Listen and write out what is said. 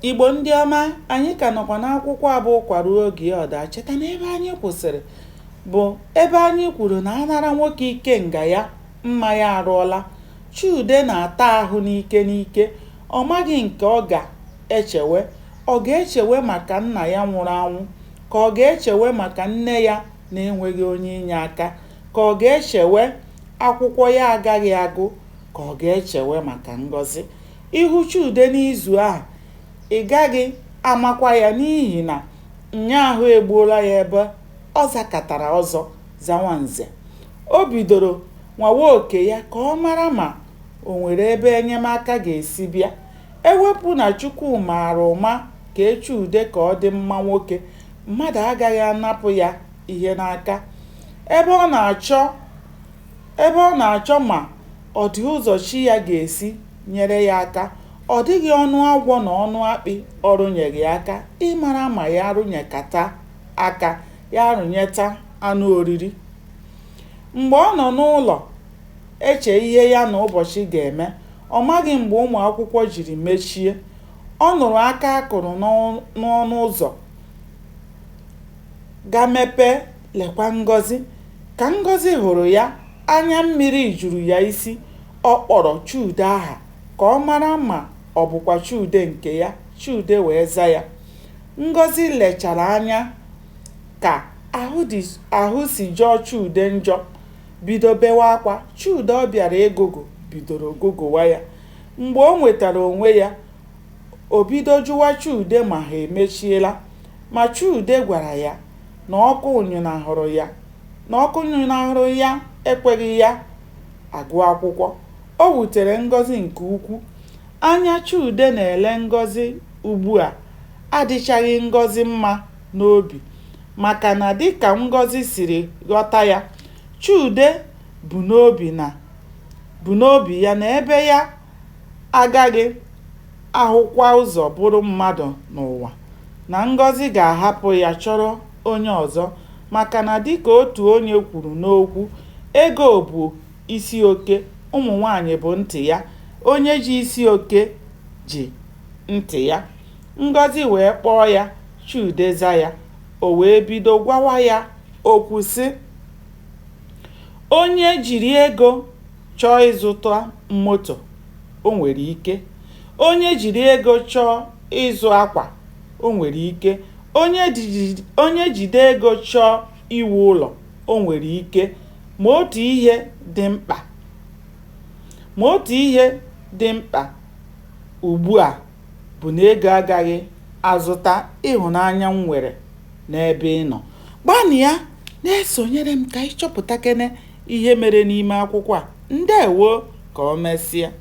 Igbo ndị ọma, anyị ka nọkwa n'akwụkwọ a bụ Ụkwa Ruo Oge Ya Ọ Daa. Cheta na ebe anyị kwụsịrị bụ ebe anyị kwuru na a nara nwoke ikenga ya, mma ya arụọla. Chude na-ata ahụ n'ike n'ike. Ọ maghị nke ọ ga-echewe. Ọ ga-echewe maka nna ya nwụrụ anwụ, ka ọ ga-echewe maka nne ya na-enweghị onye inyeaka, ka ọ ga-echewe akwụkwọ ya agaghị agụ, ka ọ ga-echewe maka Ngọzị. Ị hụ Chude n'izu ahụ, ị gaghị amakwa ya n'ihi na nnyaahụ egbuola ya ebe ọ zakatara ọzọ zawa nze. O bidoro nwawa oke ya ka ọ mara ma o nwere ebe enyemaka ga-esi bịa. E wepụ na Chukwu maara ụma kee Chude ka ọ dị mma nwoke, mmadụ agaghị anapụ ya ihe n'aka. Ebe ọ na-achọ Ebe ọ na-achọ ma ọ dị ụzọ chi ya ga-esi nyere ya aka, ọ dịghị ọnụ agwọ na ọnụ akpị ọ rụnyeghị aka ịmara ma ya rụnyekata aka, ya arụnyeta anụ oriri. Mgbe ọ nọ n'ụlọ eche ihe ya na Ụbọchị ga-eme, ọ maghị mgbe ụmụakwụkwọ jiri mechie. Ọ nụrụ aka a kụrụ n'ọnụ ụzọ ga mepee, lekwa Ngọzị. Ka Ngọzị hụrụ ya, anya mmiri juru ya isi. Ọ kpọrọ Chude aha ka ọ mara ma ọ bụkwa Chude nke ya, Chude wee za ya. Ngọzị lechara anya ka ahụ si jọọ Chude njọ, bido bewe akwa. Chude ọ bịara ịgụgụ bidoro gụgụwa ya. Mgbe o nwetara onwe ya, o bido jụwa Chude ma ha emechiela. Ma Chude gwara ya na ọkụ nyụnahụrụ ya na ọkụ nyụnahụrụ ya ekweghị ya agụ akwụkwọ. O wutere Ngọzị nke ukwu. Anya Chude na-ele Ngọzị ugbua adịchaghị Ngọzị mma n'obi maka na dịka Ngọzị siri ghọta ya, Chude bu n'obi na bu n'obi ya na ebe ya agaghị ahụkwa ụzọ bụrụ mmadụ n'ụwa, na Ngọzị ga-ahapụ ya chọrọ onye ọzọ maka na dịka otu onye kwuru n'okwu, ego bụ isi oke, ụmụnwaanyị bụ ntị ya, onye ji isi oke ji ntị ya. Ngọzị wee kpọọ ya, Chude za ya. O wee bido gwawa ya okwu sị, onye jiri ego chọọ ịzụta moto, o nwere ike. Onye jiri ego chọọ ịzụ akwa, o nwere ike. Onye jide ego chọọ iwu ụlọ, o nwere ike. Ma otu ihe dị mkpa ma otu ihe dị mkpa ugbu a bụ na ego agaghị azụta ịhụnanya m nwere n'ebe ị nọ. Gbanịa na-esonyere m ka anyị chọpụtakene ihe mere n'ime akwụkwọ a. Ndewo, ka o mesịa.